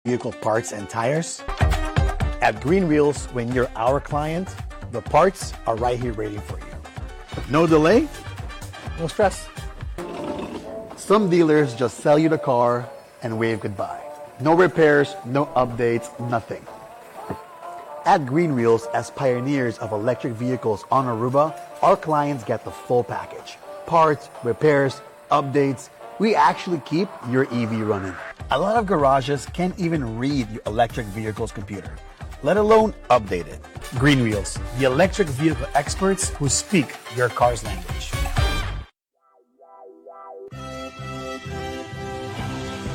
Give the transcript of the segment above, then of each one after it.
Vehicle parts and tires? At Green Wheels, when you're our client, the parts are right here waiting for you. No delay, no stress. Some dealers just sell you the car and wave goodbye. No repairs, no updates, nothing. At Green Wheels, as pioneers of electric vehicles on Aruba, our clients get the full package. Parts, repairs, updates. We actually keep your EV running. A lot of garages can't even read your electric vehicle's computer, let alone update it. Green Wheels, the electric vehicle experts who speak your car's language.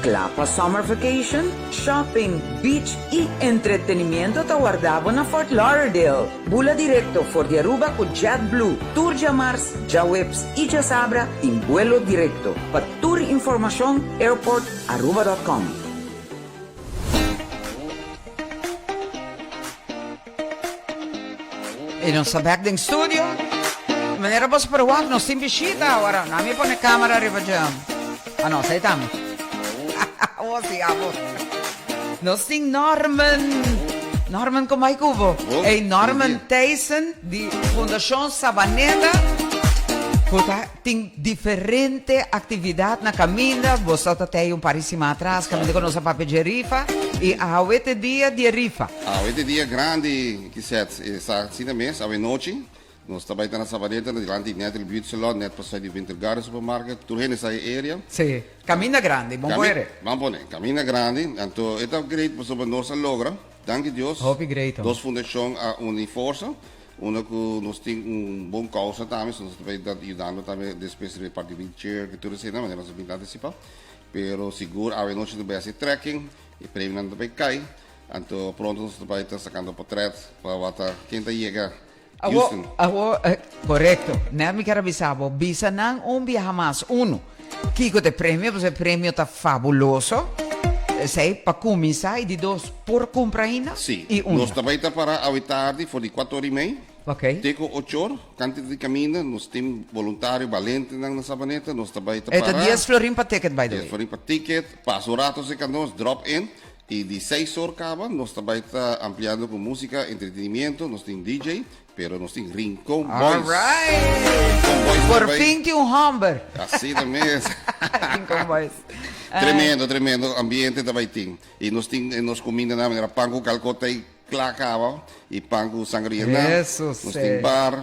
Kla pa summer vacation? Shopping, beach y entretenimiento ta warda bo na Fort Lauderdale. Bula directo for di Aruba cu JetBlue tur djamars, djaweps y djasabra tin buelo directo. Pa tur informacion airportaruba.com. Y nos ta back den studio. Manera boso por wak, nos tin bishita awor. Na mi pone camera riba dje. Ah no, esei ta mi. Awo si, awo. Nos tin Norman. Norman, como hay cubo? Ey, Norman Thijssen di Fundacion Sabaneta. Cu ta tin diferente actividad na caminda. Boso ta tey un par di siman atras caminda cu nos a papia dje rifa. Y awe t'e dia di e rifa. Awe t'e dia grandi, Kiseth. E sa asina mes, awe nochi. Nos ta bai ta na Sabaneta, na dilanti di Natalie Beauty Salon, net pasai di Winter Garden Supermarket. Tur hende sa e area. Sí. Caminda grandi, bon pone. Ban pone. Caminda grandi. Anto e ta great pasobra nos a logra, danki Dios, Hopi great, dos fundashon a uni forsa. Unda ku nos tin un bon kousa tambe, so nos ta bai ta yudando tambe despues riba e parti wheelchair ku tur esei nan, manera nos a bin ta antisipa. Pero sigur awe nochi nos bai hasi trekking, e premionan ta bai kai. Anto pronto nos ta bai ta sakando potret pa wak ken ta yega Awo, awo, korekto. Net mi kier a bisa bo, bisa nan un biaha mas. Uno, kiko ta e premio? Pasobra e premio ta fabuloso. Esei pa kuminsá. I di dos, por kumpra ainda? Sí. I unda? Nos ta bai ta para awe tardi for di kuater ora i mei te ku ocho or. Kanti di kaminda nos tin boluntario balentenan na Sabaneta. Nos ta bai ta E ta para. dies florin pa ticket, by the way. Dies florin pa ticket. Pasa un rato serka nos, drop in. Y di seis or caba nos ta bay ta ampliando cu musica, entretenimiento, nos tin DJ, pero nos tin Rincon Boys. Alright! Rincon Boys ta Por bay. fin tin un homber. Asina mes. Rincon Boys. Tremendo, tremendo ambiente ta bay tin. Y nos tin nos cuminda na manera pan cu calcota y cla caba y pan cu sangria na. Jesus, Nos tin eh. bar.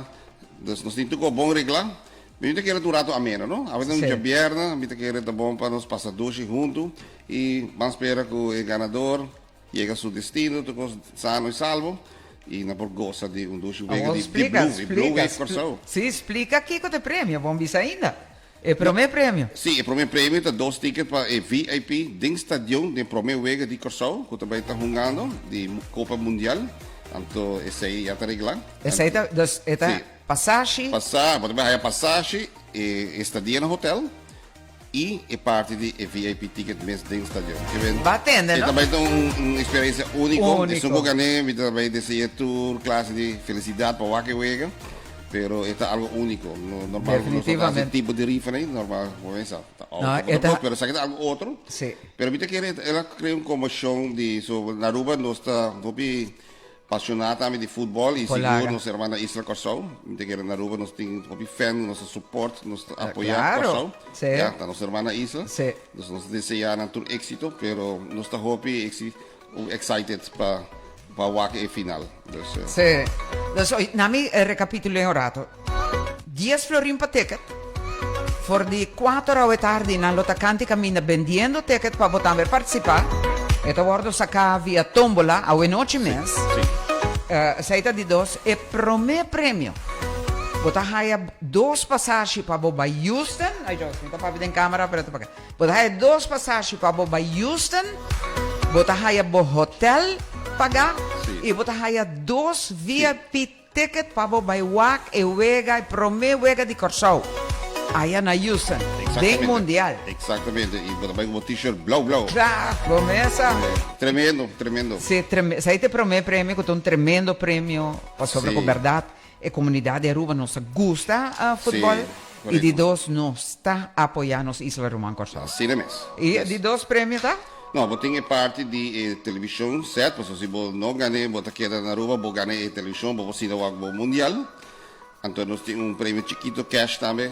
Dus nos tin tur cos bon regla. Mi ta kere ta un rato ameno, no? Awe ta un Sí. djabièrnè, mi ta kere ta bon pa nos pasa dushi huntu i ban spera ku e ganador yega su destino tur kos sano i salvo i nan por gosa di un dushi wega Awor di di splika, Blue, e Blue splika, Wave Kòrsou. Sí, splika kiko ta e premio, bon bisa ainda. E promé premio. Sí, e promé premio ta dos ticket pa e VIP den stadion den promé wega di Kòrsou ku ta bai ta hungando di Kopa Mundial. Anto esei ya ta reglá. Esei ta, dus e ta. Sí. Pasashi. Pasa, bo ta bai haya pasashi, e estadia na hotel y e parti di e VIP ticket mes den stadion. Ke ben, Ba tende, e no? ta bai ta un, un experiencia unico. Unico. Esun cu gané, mi ta bai desea tur clase di felicidad pa wak e wega, pero e ta algo unico. No, normal, nos no ta haci Definitivamente. tipo di rifa nei, normal, bo mesa, ta No, auto, e ta bo ta pero esaki ta algo otro. Sí. Pero mi ta kere, el a crea un conmocion di, so, na Aruba nos ta hopi Pasioná tambe di futbòl i sigur nos hermana Isla Kòrsou. Mi ta kere na Aruba nos tin hopi fan, nos ta support, nos ta apoyá Kòrsou. Ya, ta nos hermana Isla. Dus nos ta deseá nan tur éksito, pero nos ta hopi excited pa pa wak e final. Dus. Sí. Dus oye, na mi rekapitul'é un rato. Dies florin pa ticket. For di cuater awe tardi nan lo ta canti caminda bendiendo ticket pa bo tambe participa. E ta wordo saca via tombola awe nochi mes. Esey ta di dos. E prome premio bo ta haya dos pasashi pa bo bay Houston. Ay Dios, mi ta papia den camera pero ta paca. Bo ta haya dos pasashi pa bo bay Houston. Bo ta haya bo hotel paga. Y bo ta haya dos VIP Ticket pa bo bai wak e wega, e prome wega di Kòrsou, aya na Houston, den Mundial. Exactamente, y bo ta bai ku bo t-shirt blauw blauw. Kla, bo mesa. Tremendo, tremendo. Si, esei ta e prome premio ku ta un tremendo premio, pasobra ku bèrdat e komunidat di Aruba nos ta gusta futbòl, y di dos nos ta apoyá nos isla ruman Kòrsou. Asina mes. Y di dos premio ta? No, bo tin e parti di e television set, pasobra si bo no gana bo ta keda na Aruba, bo gana e television, bo por sinta wak bo mundial. Anto nos tin un premio chikito cash tambe.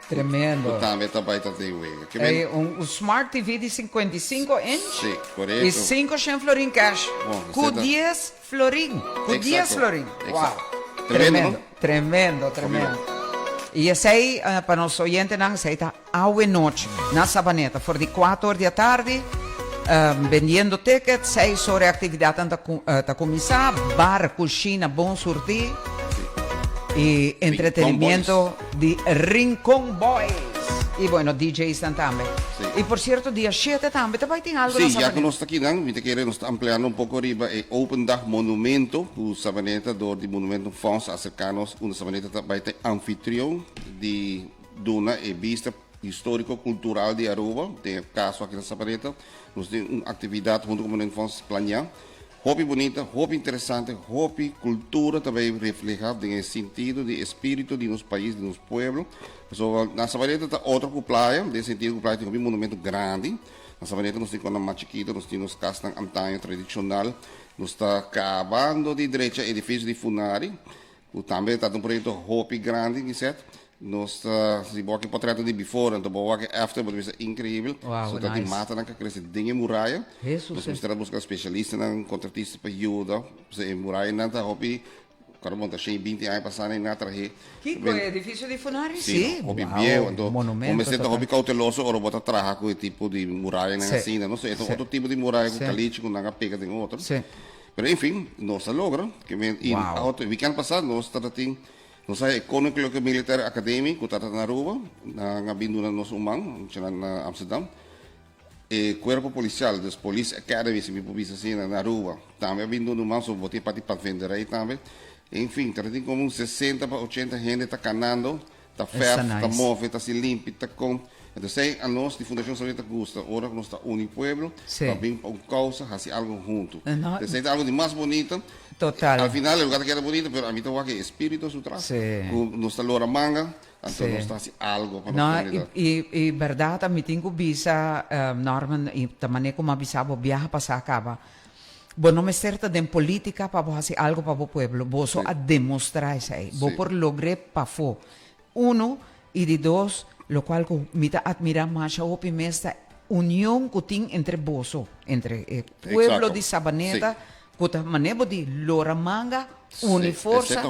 Tremendo. Cu tambe ta bay ta den wega. Ke men. Un smart TV di 55 inch. Si, corecto. Y cinco shen florin cash. Bon, Cu dies florin. Cu dies florin. Wow. Tremendo, no? Tremendo, tremendo. Y esey, pa nos oyentenan, esey ta awe nochi na Sabaneta for di cuatro or di atardi, bendiendo ticket, seis or e actividadnan ta cuminsa, bar, cushina bon surti y entretenimiento di Rincon Boys. Y bueno, DJsnan tambe. Y por cierto, dia shete tambe ta bay tin algo na Sabaneta. Sí, ya cu nos ta akinan, mi ta kere nos ta ampliando un poco riba e Open Dag Monumento cu Sabaneta door di Monumentum Fonds a acerca nos, unda Sabaneta ta bay ta e anfitrion di Duna e bista historico-cultural di Aruba, den e caso aki na Sabaneta, nos tin un actividad hunto cu Monument Fonds planea. Hopi bunita, hopi interesante, hopi cultura ta bay refleha den e sentido di espiritu di nos pais, di nos pueblo. Pasobra na Sabaneta ta otro cu playa, den sentido cu playa tin hopi monumento grandi. Na Sabaneta nos tin conan mas chikito, nos tin nos casnan antaño tradicional. Nos ta cabando di drecha edificio di Funari. Cu tambe ta un proyecto hopi grandi Lisette. Nos ta, si bo wak e portretnan di before anto bo wak e after bo ta bisa increibel. Wow, So ta tin nice. matanan cu a crece den e muraya. Hesus. Nos mester a busca specialistanan, contratista pa yuda. Pasobra e murayanan ta hopi, cuando bo ta 120 aña pasa nan a trahe. Kico e edificio di Funari? Si, Si. hopi Wow, bieu. Anto bo monumento mester ta total. hopi cauteloso ora bo ta traha cu e tipo di murayanan Si. asina. No sé, e ta Si. otro tipo di muraya cu Si. caliche cu nan a pega den otro. Si. Pero en fin, nos a logra. Ke men i Wow. auto weekend pasá nos tata tin nos a e Koninklijke Militaire Academie ku tata na Aruba, nan a bin duna nos un man, nan na Amsterdam. E kuerpo polisial, dus Police Academy si mi por bisa asina na Aruba, tambe a bin duna un man, so bo tin parti padvinderij tambe. En fin, tata tin komo un 60 pa 80 hende ta kanando. Ta Esta verf, ta nice. move, ta si limpi, ta con. Entonces ei a nos di Fundacion Sabiduria ta gusta ora cu nos ta uni pueblo Sí. pa bin pa un causa haci algo hunto. No. Entonces ei ta algo di mas bonito. Total. Al final e lugar ta keda bonito pero a mi ta wak e espiritu su tras. Sí. Cu nos ta lora manga, anto Sí. nos ta haci algo pa nos No, comunidad. y, y, y berdad a mi tin cu bisa, Norman, y ta mane cu mi a bisa bo biaha pasa caba. Bo no mester ta den politica pa bo haci algo pa bo pueblo. Boso a demostra esey. Bo por logr'é pafó. Uno, y di dos, locual cu mi ta admira masha hopi mes ta union cu tin entre boso, entre e pueblo di Sabaneta, cu ta mane bo di lora manga, uni forsa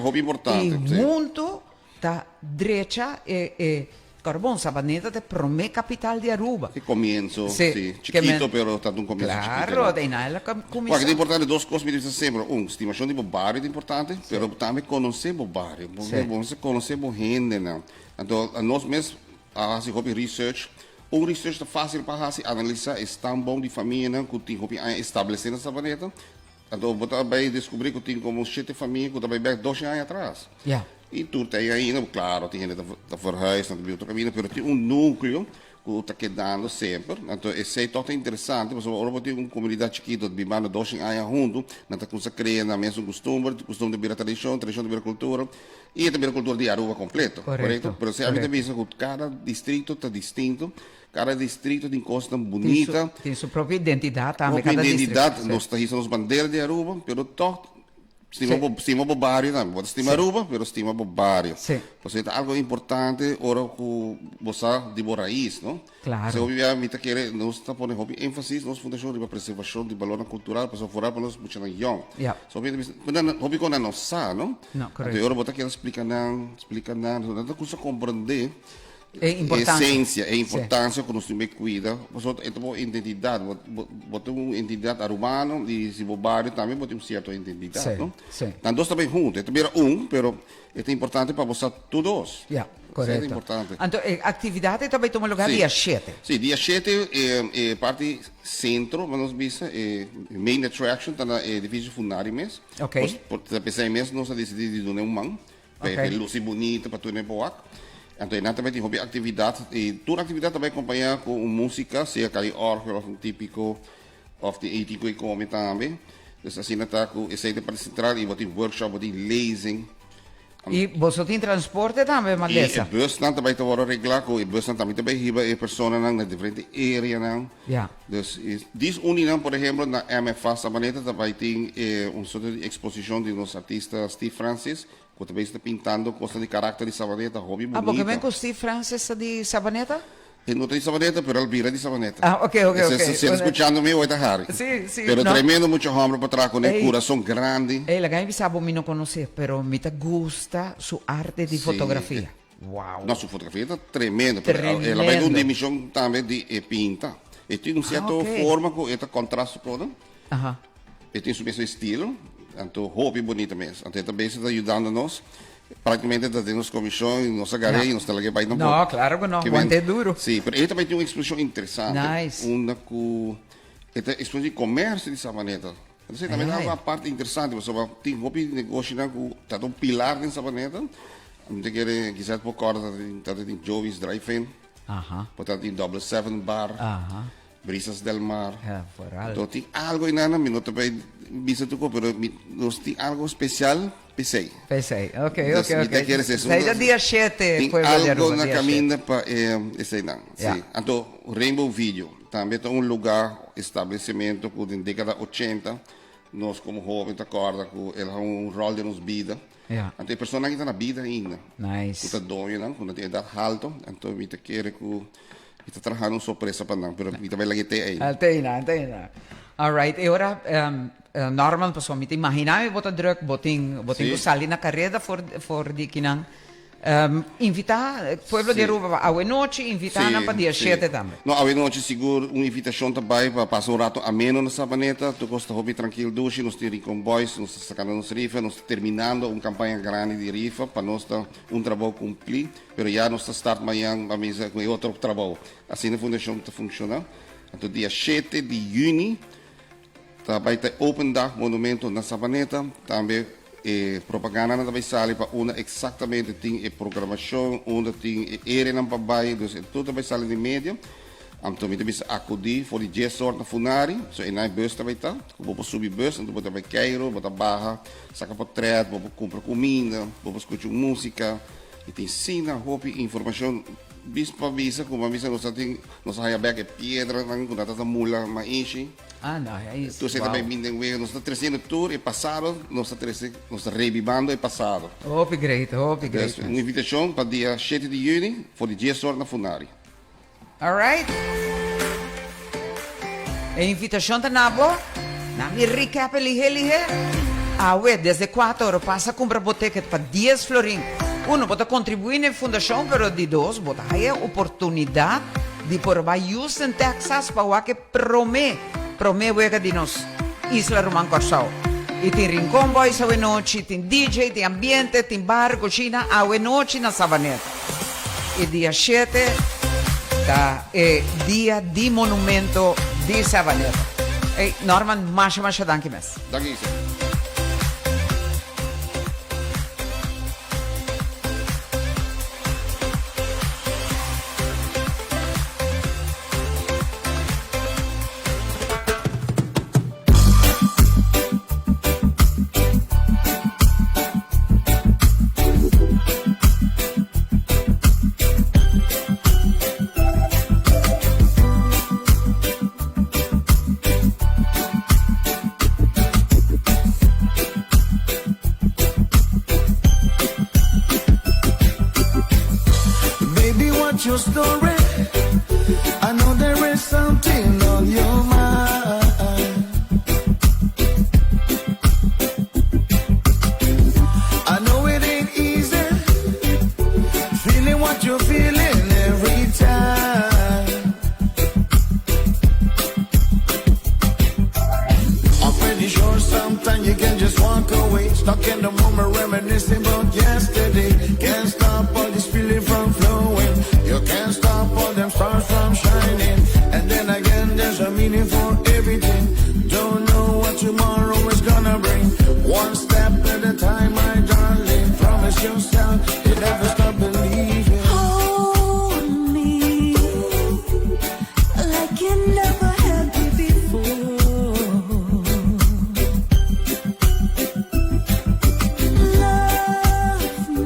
y hunto Ta drecha e e Carbon, Sabaneta ta e prome capital di Aruba. E comienzo, si. Chikito, pero ta un comienzo chikito. Claro, de na el a cuminsa. Wak, ta importante dos cos mi ta bisa semper. Un, stimacion di bo bario ta importante, pero tambe conoce bo bario. Bo mester conoce bo hendenan. Anto, nos mes a haci hopi research. Un research ta facil pa haci, analisa e stamboom di famianan cu tin hopi aña establece na Sabaneta. Anto bo ta bay descubri cu tin como shete famia cu ta bay bek doce aña atras. Ya. Y tur ta ey ainda, claro tin hende ta verhuis, nan ta bin otro caminda, pero tin un nucleo cu ta kedando semper. Anto esey toch ta interesante pasobra ora bo tin un comunidad chikito bibando doce aña hunto, nan ta cuminsa crea nan mesun custumber, custumber ta bira tradicion, tradicion ta bira cultura y e ta bira cultura di Aruba completo. Correcto. Pero esey ami ta bisa cu cada distrito ta distinto. Cada distrito tin cosnan bunita. Tin su propio identidad tambe, Propio cada distrito. identidad. Nos ta hisa nos bandera di Aruba, pero toch stima bo, stima bo bario tambe. Bo ta stima Aruba, pero stima bo bario. Pasobra ta algo importante ora cu bo sa di bo rais, no? Claro. Hopi bia mi ta kere, nos ta pone hopi enfasis, nos fundacion riba preservacion di balornan cultural, pasobra foral pa nos muchanan yong. So hopi ta bisa, hopi con nan no sa, no? No, correcto. Anto ora bo ta kere splica nan, splica nan, nan ta cuminsa comprende. E importancia. Esencia, e importancia cu nos tin bay cuida, pasobra e ta bo identidad, bo, bo, bo tin un identidad Arubano y si bo bario tambe bo tin un cierto identidad, Sí, no? sí. Nan dos ta bay hunto, e ta bira un, pero e ta importante pa bo sa tur dos. Ya, Esey ta correcto. importante. Anto e actividad e ta bay tuma lugar Sí. dia shete. Sí, dia shete e, e parti centro, bo nos bisa, e main attraction ta na e edificio Funari mes. Ok. Por, por, ta pesey mes nos a dicidi di duna un man. Pa e luci bunita pa tur e por wak. Anto einan tambe tin hopi actividad y tur actividad ta bay acompaña cu un musica, sea cali orgel of un tipico of tin ey tin cu e come tambe. Dus asina ta cu esey ta e parti central y bo tin workshop, bo tin lezing. I boso tin transporte tambe, I Malesa? e busnan ta bai ta wòrdu reglá ku e busnan tambe ta bai hiba e personanan na diferente areanan. Ja. Dus e dis un di nan, por ehemplo, na MFA Sabaneta ta bai tin e un sorto di eksposishon di nos artista Steve Francis ku ta bai ta pintando kosnan di karakter di Sabaneta hopi Ah, bo ke bunita. men ku Steve Francis ta di Sabaneta? E no ta di Sabaneta, pero el bira di Sabaneta. Ah, ok, ok, ok. Si el escuchando mi, hoy ta hari. Sí, sí. Pero no. tremendo mucha hombre pa traha con e Ey. curason grandi. Ey, laga mi bisa bo mi no conoce, pero mi ta gusta su arte di Sí, fotografia. eh, Wow. No, su fotografia ta tremendo. Pero el a bai Tremendo. un dimension tambe di e pinta. E tin un cierto Ah, ok. forma cu e ta contrast cu todo. Aha. E tin su mes estilo, anto hopi bunita mes. Anto e ta bezig ta yudando nos. Prácticamente ta den nos comisión y nos a gar'é y nos ta lag'é bai tampoco. No, claro cu no. Ke men- Want'é duro. Sí, pero e ta bai tin un exposición interesante. Nice. Unda cu e ta exposición di comercio di Sabaneta. Entonces tambe ta Ai. algo aparte interesante, pasobra tin hopi negoshonan cu ta un pilar den Sabaneta. Mi ta kere kisas por corda ta tin ta tin Joey's Drive-In. Aha. Por ta tin Double Seven Bar. Aha. Brisas del Mar. Ja, vooral. Anto tin algo einan, mi no ta bay bisa tuko, pero mi, nos tin algo especial p'esey. P'esey, ok, Dus ok, mi ok. ta kere sey, Esey ta dia shete, Tin pueblo di algo Aruba, na dia caminda shete. pa e eseynan, si. Ja. Anto Rainbow Video tambe ta un lugar, establecimento cu den decada ochenta nos como hoben ta corda cu el a hunga un rol den nos bida. Ja. Anto e personanan aki ta na bida ainda. Nice. Cu ta doñonan, cu nan tin edad halto. Anto mi ta kere cu mi ta trahando un sorpresa pa nan, pero mi ta bay laga e te ei. Te einan, te einan. All right. E ora, Norman, pasobra mi ta imagina mi bo ta druk, bo tin, bo tin cu sali na careda for, for di kinan. Invita pueblo di Aruba pa awe nochi, invita nan pa dia shete tambe. No, awe nochi sigur un invitacion ta bay pa pasa un rato ameno na Sabaneta. Tur cos ta hopi trankil dushi. Nos tin Rincon Boys, nos ta sacando nos rifa, nos ta terminando un campaña grandi di rifa. Pa nos ta un trabou cumpli, pero ya nos ta start mañan pa misa cu e otro trabou. Asina e fundacion ta funciona. Anto dia shete di juni Ta bai ta open dag monumento na Sabaneta. Tambe e propagandanan ta bai sali pa unda exactamente tin e programacion, unda tin e areanan pa bai. Dus e tur ta bai sali den media. Anto mi ta bisa acudi for di dies or na Funari. So e nai bus ta bai ta. Cu bo por subi bus, anto bo ta bai Cairo, bo ta baha, saca potret, bo por cumpra cuminda, bo por scucha un musica. Y tin sina hopi informacion. Bis pa bisa cu bo a bisa nos ta tin, nos a haya bek e piedranan cu nan ta ta mula maishi. Ah, no, ahí es. Tur esei ta Wow. bai bin den wega. Nos ta treciendo tur e pasado, nos ta trece, nos ta revivando e pasado. Hopi great, hopi great. Dus un invitacion pa dia shete di juni for di dies or na Funari. All right. E invitacion ta na bo. Na mi recap e lihe lihe. Awe, desde cuater ora pasa cumpra bo ticket pa dies florin. Uno, bo ta contribui na e fundacion, pero di dos, bo ta haya e oportunidad di por bai Houston, Texas pa wak e Promé, promé wega di nos isla ruman Kòrsou. I tin Rincon Boys awenochi, tin DJ, tin ambiente, tin bar, kushina awenochi na Savaneta. E dia shete ta e dia di monumento di Savaneta. Ey, Norman, masha masha danki mes. Danki Isa. Baby, what's your story? I know there is something on your mind. I know it ain't easy feeling what you're feeling every time. I'm pretty sure sometimes you can just walk away. Stuck in the moment, reminiscing about yesterday. Can't stop all this feeling from flowing. You can't stop all them stars from shining. And then again, there's a meaning for everything. Don't know what tomorrow is gonna bring. One step at a time, my darling. Promise yourself you never stop believing. Hold me like you never had me before. Love.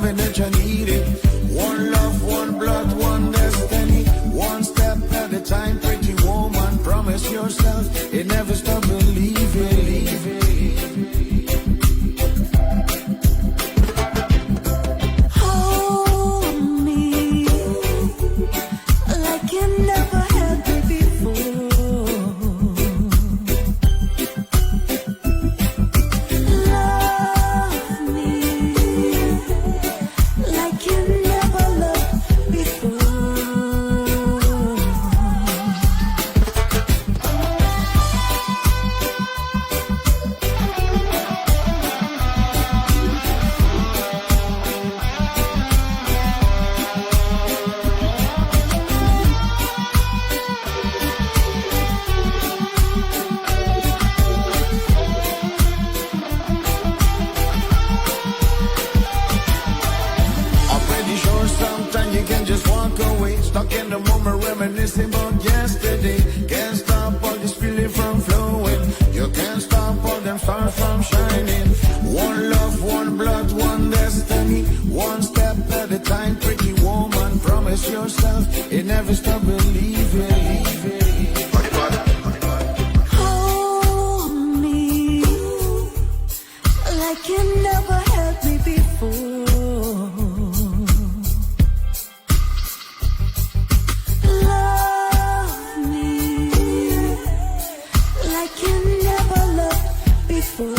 loving that you need it. One love, one blood, one destiny. One step at a time, pretty woman. Promise yourself it never stop believing. Hold me like you never had me before. Love me like you never loved before. I'm pretty sure sometimes you can just walk away. Stuck in the moment, reminiscing about yesterday. Can't stop all this feeling from flowing. You can't stop all them stars from shining. One love, one blood, one destiny. One step at a time, pretty woman. Promise yourself it never stop believing. Hold me like you never had me before. Love me like you never loved before.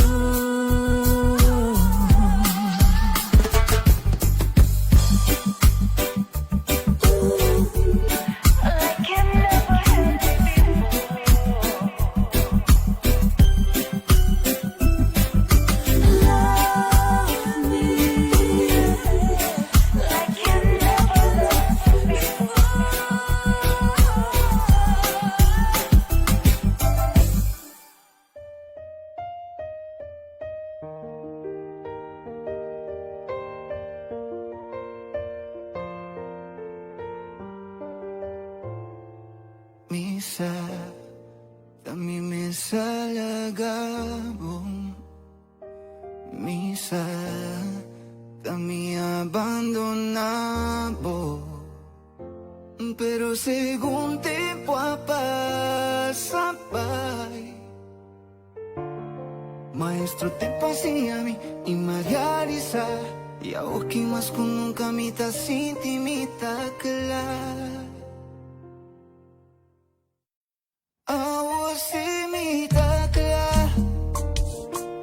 Like you never had me before. Love me like you never loved before. Misa, kami misa lagabong Misa, kami abandonabo Pero según tempo a pasa bay Maestro te pasea mi y María Lisa Y a que más con nunca mita sin ti mita clara Awo si mita kla,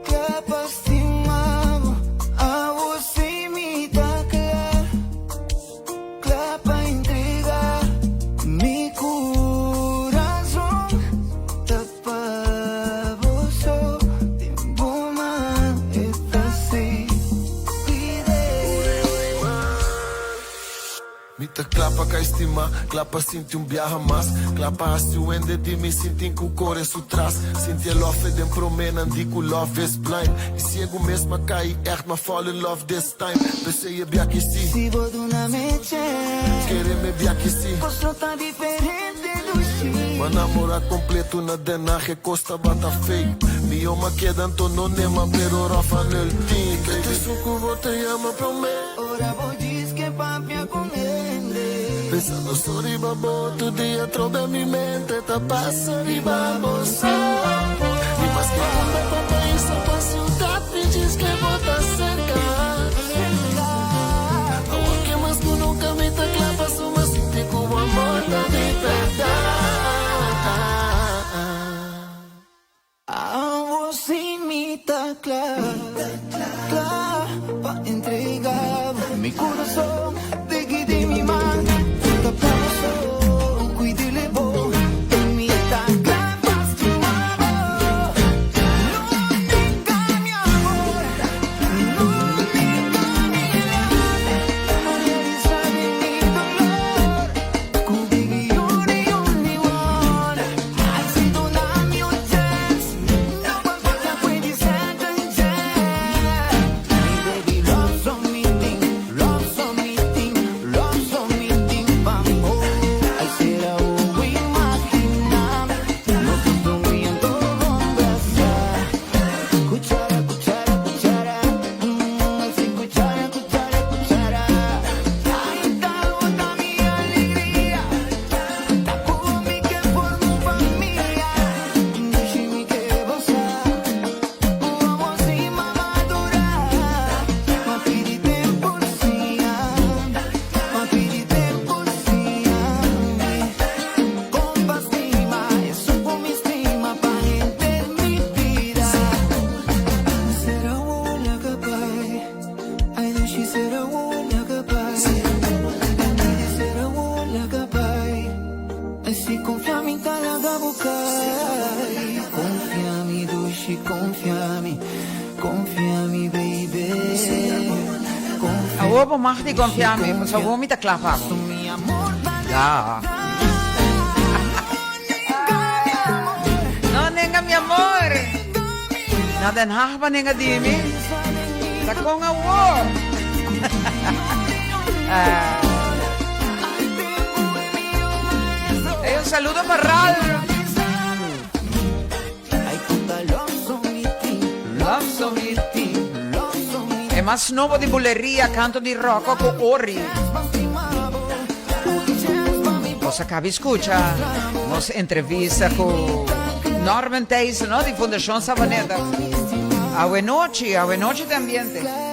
kla pastimamo. Awo si mita kla, kla pa entrega. Mi corazón tapavoso, tiempo más está así. Mita klapa ka estima, klapa sinti um biaha mas. Klapa hasi wende di mi sinti ku core su tras. Sinti a love den promena di ku love is blind. E ciego mesmo cai echt maar fall in love this time. Pensei je biaki si, Si vos una meche, querer me biaki si. cosa tan diferente, Lucy. Ma namora completo na denage costa bata fake. Mi oma queda no nema pero Rafa nel team. Que te sucubo te llama prome. Ora vos diz que papia con ende. Pensando sorry babo, tu dia trobe mi mente ta passa riba bolsa. E mais que quando pa país pa ciudad me diz que vou tá cerca. Agora que mais tu nunca me tá clava, suma sinti que o amor tá de verdade. A vos imita clara, clara pa entregar mi corazón, te quité mi mano, te paso, cuídele vos, imita clara tu amor. No tenga mi amor, no tenga mi no realizar mi dolor. Baby, you're the only one. I see don't have your chance. No one but the pretty second chance. Baby, love so me thing, love so Awor bo mag di konfia mi, pasobra awor mi ta kla pa bo. Ya. No nenga mi amor. Na Den Haag pa nenga di mi. Ta kon awor. Ey, un saludo pa Ralph. E mas nobo di buleria, canto di Rocco cu Ori. Nos a caba escucha nos entrevista cu Norman Thijssen, no, di Fundacion Savaneta. Awe nochi, awe nochi ta ambiente.